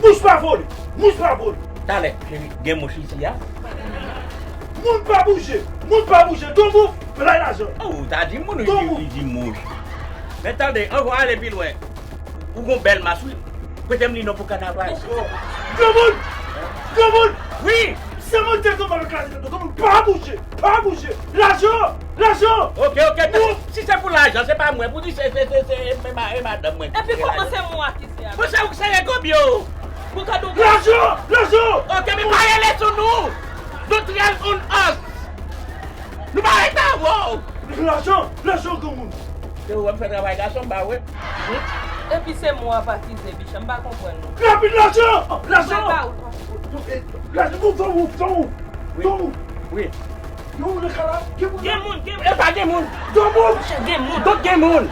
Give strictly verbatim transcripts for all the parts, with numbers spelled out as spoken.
Mouch pa vole! Mouch pa vole! Talè, cheri, gen mouch isi a? Moun pa bouje! Moun pa bouje! Don't move! Bay lajan! Oh, ou ta di moun, ou di, ou di mouch. Men tande, anvan ale pi lwen, ou gon bèl mas, wi. Prete m li non pou kanapay. Granmoun! Granmoun! Wi! Sèmante kòman yo kraze tèt ou, granmoun! Pa bouje! Pa bouje! Lajan! Lajan! Ok, ok, si se pou lajan, se pa mwen. Pou di se, se, se, se, e ma-, e madanm mwen ki se lajan. Epi kòman se mwen ki se a? Bon, se ou ki se rekòbyo. Pou gade w. Lajan! Lajan! Ok, men pa rele sou nou! Don't rely on us! Nou pa rete avè w! Lajan! Lajan, granmoun! Se ou wè m fè travay gason, m ba w, wi. Epi se mwen w ap akize, Bicha, m pa konprann nou. Rapid, lajan! Lajan! Mwen ba ou l pa. Lajan, don't move, don't move, don't move! Wi. Gen moun nan kay la? Gen moun? Gen moun, gen moun. E pa gen moun. Don't move. Bicha, gen moun. Don't gen moun.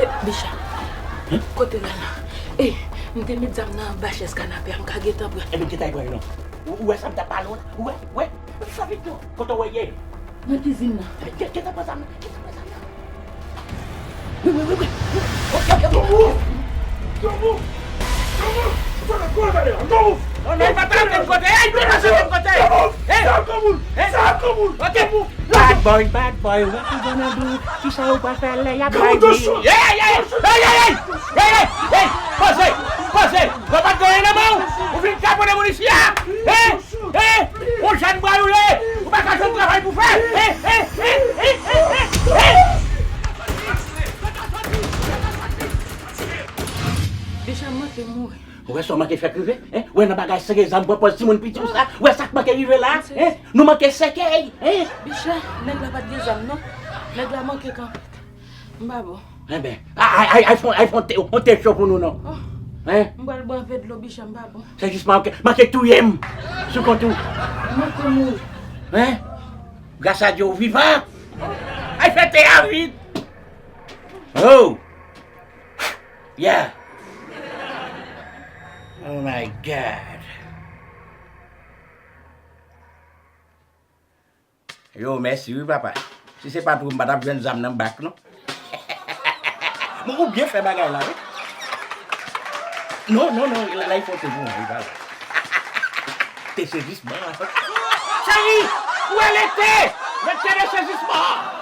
E, Bicha. Kote l al la? E, m te met zam nan anba chèz kanape a, m ka gentan pran. Ebyen, gentan pran non. Ou, ou wè sa m t ap pale w la? Ou wè? Ou wè? Fè vit non. Kote w ye? Nan kizin nan. Ebyen, gen, gentan pran zam nan. Gentan pran zam nan. Wi, wi, wi, wi. Don't move! Don't move! Don't move! Don't move! Non, non, pa ta ankenn kote. Ey, pa ta ankenn kote. Ey! Sa granmoun! Sa granmoun! Ok. Bad boy, bad boy, what you gonna do? Kisa ou pral fè lè y ap bay li? Ey, ey, ey! Ey, ey, ey! Ey, ey, ey! Poze! Poze! Ou pa t gen anyen nan men w? Ou vin kapote moun isi a? Hein? Hein? Yon jèn bwa ou ye? Ou pa ka jwenn travay pou fè? Hein? Hein? Hein? Hein? Hein? Hein? Bicha manke mouri. Ou wè sa w manke fè k rive? Hein? Ou wè nan bagay sere zam pran pòz timoun piti w sa? Ou wè sa k manke rive la? Hein? Nou manke sèkèy, hein? Bicha, nèg la pa t gen zam non. Nèg la manke kanpe. M pa bon. Enben, ay, ay, ay, fè, ay, fè yon te, yon te cho pou nou non. Oh. Hein? M pral bwè yon vè dlo, Bicha, m pa bon. Se jis manke, manke touye m sou kont ou. M manke mouri. Hein? Gras a Dye, ou vivan. Ay, fè te a vit. Oh! Yeah! Oh my God! Yo, mèsi wi, papa. Si se pa t ou, m pa t ap jwenn zam nan bak, non. Bon, ou byen fè bagay la, wi. Non, non, non, la, la, il faut te bon, wi, papa. Te sezisman. Cheri, ou wè lete! Lete de sezisman!